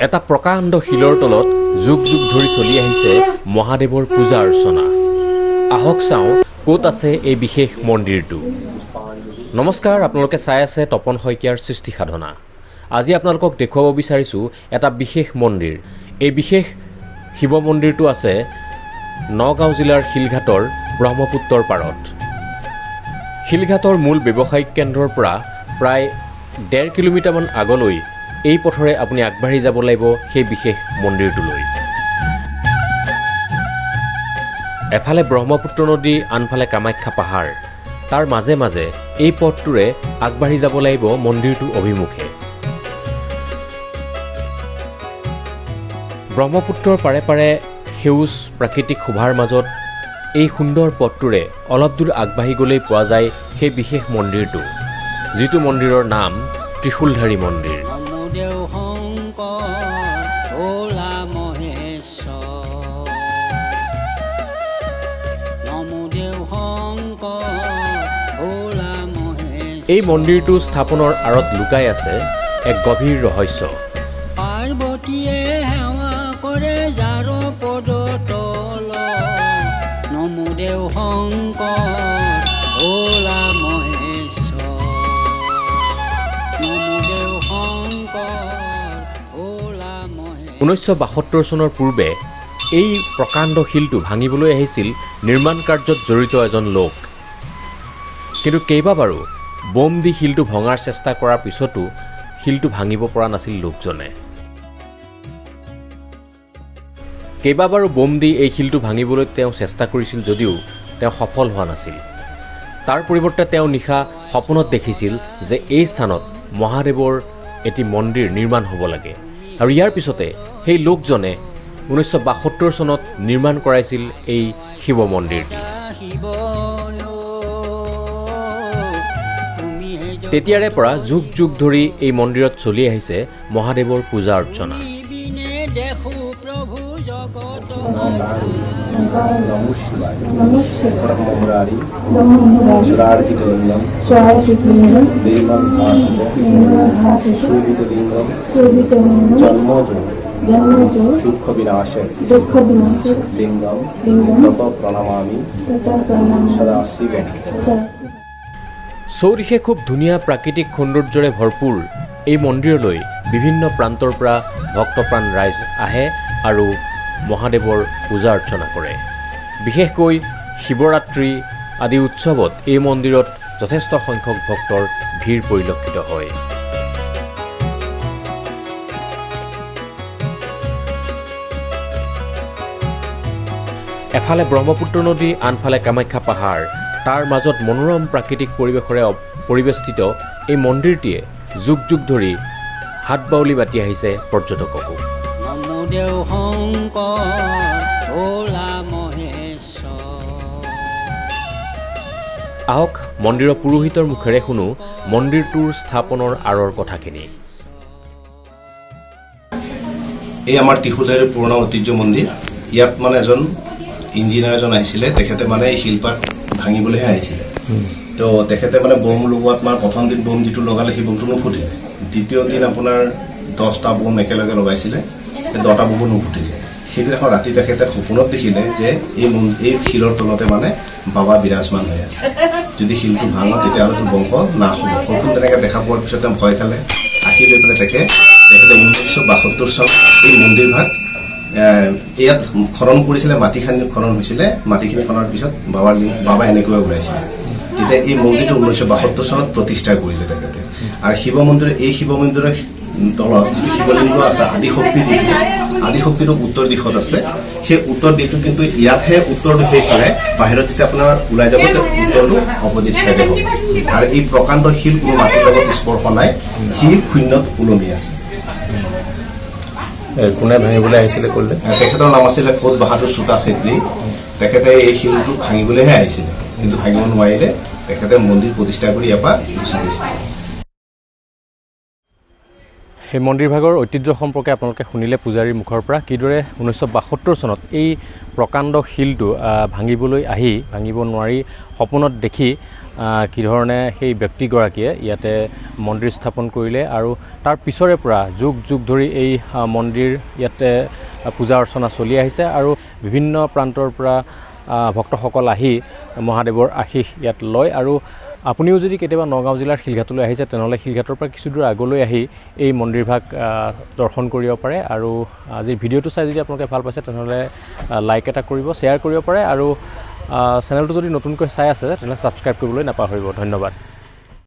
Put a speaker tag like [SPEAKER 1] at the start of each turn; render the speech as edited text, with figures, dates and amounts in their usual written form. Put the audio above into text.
[SPEAKER 1] এটা প্ৰকাণ্ড শিলৰ তলত যুগ যুগ ধৰি চলি আহিছে মহাদেৱৰ পূজা অৰ্চনা। আহক চাওঁ ক'ত আছে এই বিশেষ মন্দিৰটো। নমস্কাৰ, আপোনালোকে চাই আছে তপন শইকীয়াৰ সৃষ্টি সাধনা। আজি আপোনালোকক দেখুৱাব বিচাৰিছোঁ এটা বিশেষ মন্দিৰ। এই বিশেষ শিৱ মন্দিৰটো আছে নগাঁও জিলাৰ শিলঘাটৰ ব্ৰহ্মপুত্ৰৰ পাৰত। শিলঘাটৰ মূল ব্যৱসায়িক কেন্দ্ৰৰ পৰা প্ৰায় 1.5 কিলোমিটাৰমান আগলৈ এই পথৰে আপুনি আগবাঢ়ি যাব লাগিব সেই বিশেষ মন্দিৰটোলৈ। এফালে ব্ৰহ্মপুত্ৰ নদী, আনফালে কামাখ্যা পাহাৰ, তাৰ মাজে মাজে এই পথটোৰে আগবাঢ়ি যাব লাগিব মন্দিৰটো অভিমুখে। ব্ৰহ্মপুত্ৰৰ পাৰে পাৰে সেউজ প্ৰাকৃতিক শোভাৰ মাজত এই সুন্দৰ পথটোৰে অলপ দূৰ আগবাঢ়ি গ'লেই পোৱা যায় সেই বিশেষ মন্দিৰটো, যিটো মন্দিৰৰ নাম ত্ৰিশূলধাৰী মন্দিৰ। এই মন্দিৰটো স্থাপনৰ আঁৰত লুকাই আছে এক গভীৰ ৰহস্য। ঊনৈছশ 72 চনৰ পূৰ্বে এই প্ৰকাণ্ড শিলটো ভাঙিবলৈ আহিছিল নিৰ্মাণ কাৰ্যত জড়িত এজন লোক। কিন্তু কেইবাবাৰো বোম দি শিলটো ভঙাৰ চেষ্টা কৰাৰ পিছতো শিলটো ভাঙিব পৰা নাছিল লোকজনে। কেইবাবাৰো বোম দি এই শিলটো ভাঙিবলৈ তেওঁ চেষ্টা কৰিছিল যদিও তেওঁ সফল হোৱা নাছিল। তাৰ পৰিৱৰ্তে তেওঁ নিশা সপোনত দেখিছিল যে এই স্থানত মহাদেৱৰ এটি মন্দিৰ নিৰ্মাণ হ'ব লাগে, আৰু ইয়াৰ পিছতে সেই লোকজনে 1972 চনত নিৰ্মাণ কৰাইছিল এই শিৱ মন্দিৰটি। তেতিয়াৰে পৰা যুগ যুগ ধৰি এই মন্দিৰত চলি আহিছে মহাদেৱৰ পূজা অৰ্চনা। চৌদিশে খুব ধুনীয়া প্ৰাকৃতিক সৌন্দৰ্যৰে ভৰপূৰ এই মন্দিৰলৈ বিভিন্ন প্ৰান্তৰ পৰা ভক্তপ্ৰাণ ৰাইজ আহে আৰু মহাদেৱৰ পূজা অৰ্চনা কৰে। বিশেষকৈ শিৱৰাত্ৰি আদি উৎসৱত এই মন্দিৰত যথেষ্ট সংখ্যক ভক্তৰ ভিৰ পৰিলক্ষিত হয়। এফালে ব্ৰহ্মপুত্ৰ নদী, আনফালে কামাখ্যা পাহাৰ, তাৰ মাজত মনোৰম প্ৰাকৃতিক পৰিৱেশৰে পৰিবেষ্টিত এই মন্দিৰটিয়ে যুগ যুগ ধৰি হাত বাউলি মাতি আহিছে পৰ্যটককো। আহক মন্দিৰৰ পুৰোহিতৰ মুখেৰে শুনো মন্দিৰটোৰ স্থাপনৰ আঁৰৰ কথাখিনি।
[SPEAKER 2] এই আমাৰ ত্ৰিশূলধাৰীৰ পুৰণা ঐতিহ্য মন্দিৰ। ইয়াত মানে এজন ইঞ্জিনিয়াৰ এজন আহিছিলে, তেখেতে মানে এই শিলপাত ভাঙিবলৈহে আহিছিলে। তো তেখেতে মানে বোম লগোৱাত মানে প্ৰথম দিন বোম যিটো লগালে সেই বোমটো নুফুটিলে। দ্বিতীয় দিন আপোনাৰ 10টা বোম একেলগে লগাইছিলে, সেই 10টা বোমো নুফুটিলে। সেইদিনাখন ৰাতি তেখেতে সপোনত দেখিলে যে এই শিলৰ তলতে মানে বাবা বিৰাজমান হৈ আছে, যদি শিলটো ভাঙো তেতিয়াহ'লে তোৰ বংশ নাশ হ'ব। সপোন তেনেকৈ দেখা পোৱাৰ পিছত তেওঁ ভয় খালে। আহি লৈ পেলাই তেখেতে 1972 চনত এই মন্দিৰভাগ ইয়াত খনন কৰিছিলে। মাটিখিনি খনন হৈছিলে, মাটিখিনি খনাৰ পিছত বাবা এনেকৈ ওলাইছিলে। তেতিয়া এই মন্দিৰটো 1972 চনত প্ৰতিষ্ঠা কৰিলে তেখেতে। আৰু শিৱ মন্দিৰ, এই শিৱ মন্দিৰৰ তলত যিটো শিৱলিংগ আছে, আদিশক্তি, যিটো আদিশক্তিটো উত্তৰ দিশত আছে, সেই উত্তৰ দিশটো কিন্তু ইয়াতহে উত্তৰটো শেষ কৰে। বাহিৰত যেতিয়া আপোনাৰ ওলাই যাব উত্তৰটো অপজিট চাইডে হ'ব। আৰু এই প্ৰকাণ্ড শিল কোনো মাটিৰ লগত স্পৰ্শ নাই, শিল শূন্যত ওলমি আছে।
[SPEAKER 1] কোনে ভাঙিবলৈ আহিছিলে ক'লে?
[SPEAKER 2] তেখেতৰ নাম আছিলে ফৌজ বাহাদুৰ চোতা চেত্ৰী। তেখেতে এই শিলটো ভাঙিবলৈহে আহিছিলে, কিন্তু ভাঙিব নোৱাৰিলে। তেখেতে মন্দিৰ প্ৰতিষ্ঠা কৰি ইয়াৰ পৰা গুচি গৈছিলে।
[SPEAKER 1] সেই মন্দিৰভাগৰ ঐতিহ্য সম্পৰ্কে আপোনালোকে শুনিলে পূজাৰীৰ মুখৰ পৰা, কিদৰে 1972 চনত এই প্ৰকাণ্ড শিলটো ভাঙিবলৈ আহি ভাঙিব নোৱাৰি সপোনত দেখি কি ধৰণে সেই ব্যক্তিগৰাকীয়ে ইয়াতে মন্দিৰ স্থাপন কৰিলে আৰু তাৰ পিছৰে পৰা যুগ যুগ ধৰি এই মন্দিৰ ইয়াতে পূজা অৰ্চনা চলি আহিছে আৰু বিভিন্ন প্ৰান্তৰ পৰা ভক্তসকল আহি মহাদেৱৰ আশীষ ইয়াত লয়। আৰু আপুনিও যদি কেতিয়াবা নগাঁও জিলাৰ শিলঘাটলৈ আহিছে তেনেহ'লে শিলঘাটৰ পৰা কিছু দূৰ আগলৈ আহি এই মন্দিৰভাগ দৰ্শন কৰিব পাৰে। আৰু আজিৰ ভিডিঅ'টো চাই যদি আপোনালোকে ভাল পাইছে তেনেহ'লে লাইক এটা কৰিব, শ্বেয়াৰ কৰিব পাৰে আৰু চেনেলটো যদি নতুনকৈ চাই আছে তেনেহ'লে ছাবস্ক্ৰাইব কৰিবলৈ নাপাহৰিব। ধন্যবাদ।